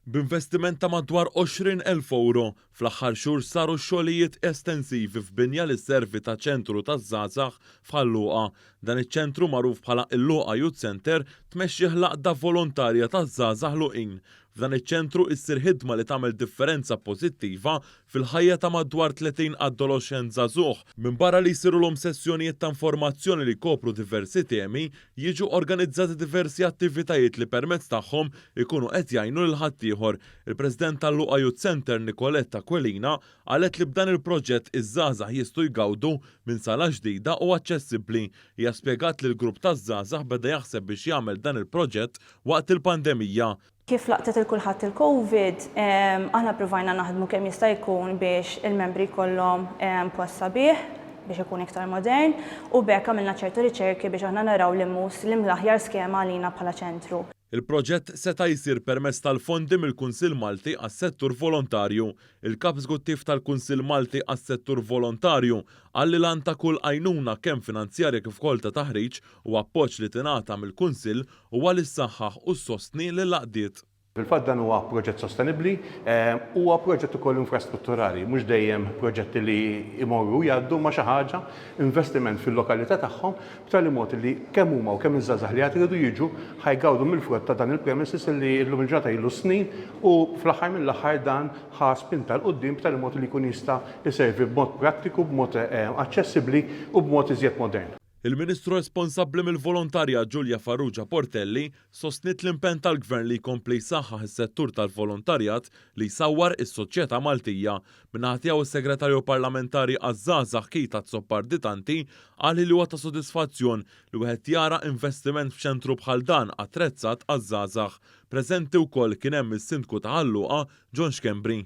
B'investiment ta' madwar 20,000 ewro, fl-aħħar xhur saru xogħlijiet estensivi f'binja li sservi ta' ċentru taż-żgħażagħ f'Ħal Luqa. Dan iċ-ċentru magħruf bħala il-Luqa Youth Centre tmexxih l-Għaqda Volontarja taż-Żgħażagħ Luqin. F'dan iċ-ċentru issir ħidma li tagħmel differenza pożittiva fil-ħajja ta' madwar 30 adoloxxent żagħżugħ. Minbarra li jsirulhom sessjonijiet ta' informazzjoni li jkopru diversi temi, jiġu organizzati diversi attivitajiet li permezz tagħhom ikunu qed jgħinu lil ħaddieħor. Il-President tal-Luqa Youth Centre Nicolette Aquilina qalet li b'dan il-proġett iż-żgħażagħ jistgħu jgawdu minn sala ġdida u aċċessibbli. Hija spjegat li l-grupp taż-żgħażagħ beda jaħseb biex jagħmel dan il-proġett waqt il-pandemija. Kif laqtet il kulħadd il-Covid, aħna ppruvajna naħdmu kemm jista' jkun biex il-membri jkollhom post sabiħ, biex ikun iktar modern, u b'hekk għamilna ċertu riċerki biex aħna naraw li mhux l-aħjar skema għalina bħala ċentru. Il-proġett seta' jsir permezz tal-fondi mill-Kunsill Malti għas-Settur Volontarju. Il-Kap Eżekuttiv tal-Kunsill Malti għas-Settur Volontarju qal li l-għan ta' kull għajnuna kemm finanzjarja kif ukoll ta' taħriġ u appoġġ li tingħata mill-Kunsill huwa li ssaħħaħ u ssostni lill-għaqdiet. Fil-fatt dan huwa proġett sostenibbli, huwa proġett ukoll infrastrutturali, mhux dejjem proġetti li jmorru u jgħaddu ma' xi ħaġa, investiment fil-lokalità tagħhom b'tali mod li kemm huma u kemm iż-żgħażagħ li għad iridu jiġu ħa jgawdu mill-frott ta' dan il-premises li llum il-ġurnata ilu snin u fl-aħħar mill-aħħar dan ħa spinta 'l quddiem b'tali mod li jkun jista' jservi b'mod prattiku, b'mod aċċessibbli u b'mod iżjed modern. Il-Ministru responsabbli mill-Volontarjat Julia Farrugia Portelli sostniet l-impenn tal-Gvern li jkompli jsaħħaħ is-settur tal-volontarjat li jsawwar is-soċjetà Maltija. Min-naħa tiegħu s-Segretarju Parlamentari għaż-Żgħażagħ Keith Azzopardi Tanti qal li huwa ta' sodisfazzjon li wieħed jara investiment f'ċentru bħal dan attrezzat għaż-żgħażagħ. Preżenti wkoll kien hemm is-Sindku ta' Ħal Luqa John Schembri.